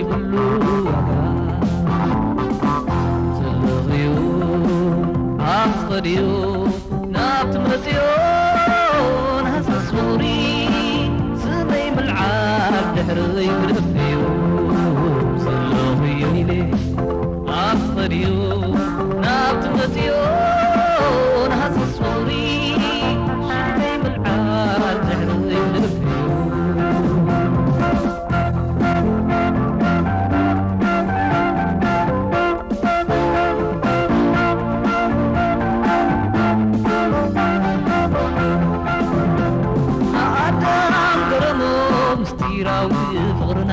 ዘይብሉ ዋጋ። ጽልኽዩ ኣብዝኸድዩ ናብቲ መጽዮ ንሃሰስ ፍቕሪ ስመይ ምልዓል ድሕረይ ግደፍዩ። ጽልኽዩ ኢለ ኣብዝኸድዩ ናብቲ መጽዮ ንሃሰስ ፍቕሪ ስመይ ምልዓል ድሕረይ ግደፍዩ። ኣዳም ገረሞ ምስጢራዊ ፍቕርና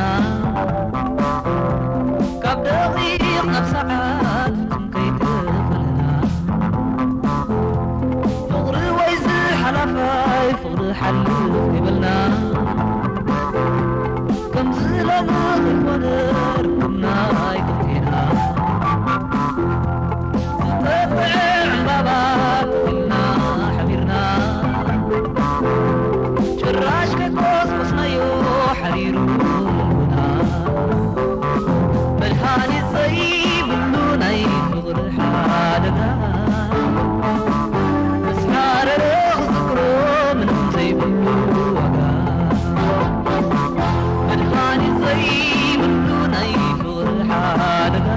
ካብ ደቒቕ ናብ ሰዓት ፍጹም ከይከፈለና ፍቕሪ ወይ ዝሓላፋይ ፍቕሪ ሓልፍ ይበልና። ከምዚ ሎሚ ከይኮነ ርክብና ኣይክልቴና። ዝጠፍዐ ዕምባባ ተኺልና ሓቢርና። ጭራሽ ከይኮስኮስናዮ ሓሪሩ ልብና። መድሃኒት ዘይብሉ ናይ ፍቕሪ ሓደጋ። ምስ ሓረረ ክዝክሮ ምንም ዘይብሉ ዋጋ። መድሃኒት ዘይብሉ ናይ ፍቕሪ ሓደጋ።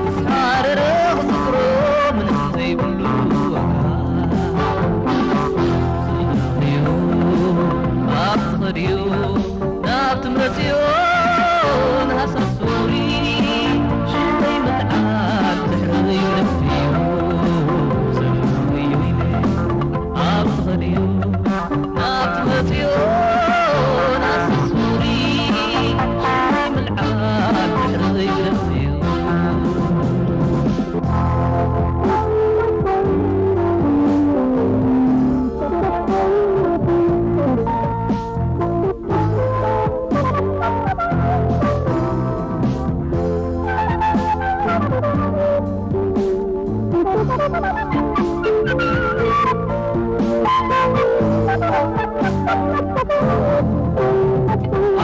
ምስ ሓረረ ክዝክሮ ምንም ዘይብሉ ዋጋ። ጽልኽዩ ኣብቲ ኸድዩ ናብቲ መጽዮ ንሃሳስ ፍቕሪ ሽመይ ምልዓል ድሕሪ ይደፍዩ። ጽልኽዩ ኢለ ኣብቲ ኸድዩ ናብቲ መጽዮ ንሃሳስ ፍቕሪ ሽመይ ምልዓል ድሕሪ ይደፍዩ።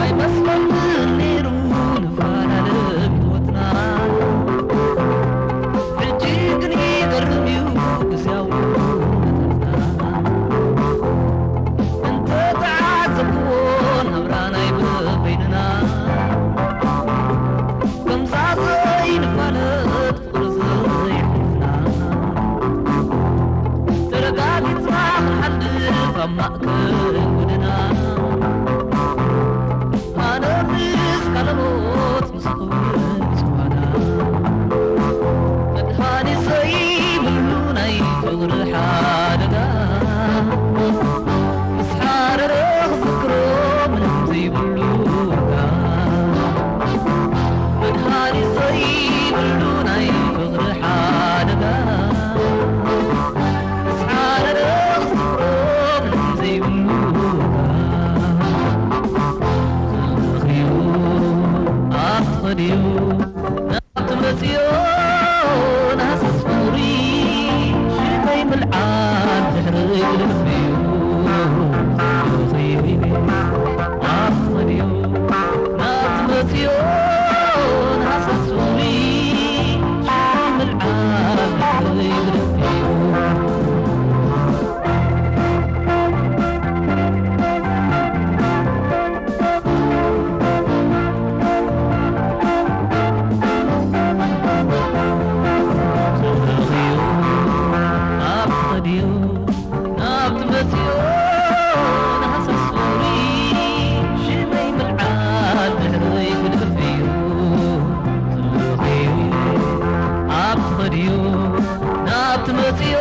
ኣይመስለንን ነይሩ ንፈላለ ህይወትና። ሕጂ ግን ይገርም እዩ ግዝያዊ ኩነታትና። እንተተዓዘብክዎ ናብራ ናይ በበይንና፣ ከምዛ ዘይንፋለጥ ፍቕሪ ዘየሕሊፍና፣ ተረጋጊጽና ክንሓልፍ ኣብ ማእከል ጎደና። ኣነ ምስ ካልኦት ምስ ክብሪ ጽዋና፣ መድሃኒት ዘይብሉ ናይ ፍቕሪ ሓደጋ። ምስ ሓረረ ክዝክሮ ምንም ዘይብሉ ዋጋ። መድሃኒት ዘይብሉ ናይ ፍቕሪ ሓደጋ። ምስ ሓረረ ክዝክሮ ምንም ዘይብሉ ዋጋ። ጽልኽዩ ኣብቲ ኸድዩ ናብቲ መጽዮ ንሃሳስ ፍቕሪ ሽመይ ምልዓል ድሕሪ ግደፍዩ። ጽልኽዩ ኢለ ኣብቲ ኸድዩ ናብቲ መጽዮ ንሃሳስ ፍቕሪ ሽመይ ምልዓል ድሕሪ ግደፍዩ። ተረኺቡ ኣብቲ ኸድዩ ናብቲ መጽዮ ንሃሳስ ፍቕሪ ሽመይ ምልዓል ድሕረይ ግደፍዩ። ተረኺቡ ኣብቲ ኸድዩ ናብቲ መጽዮ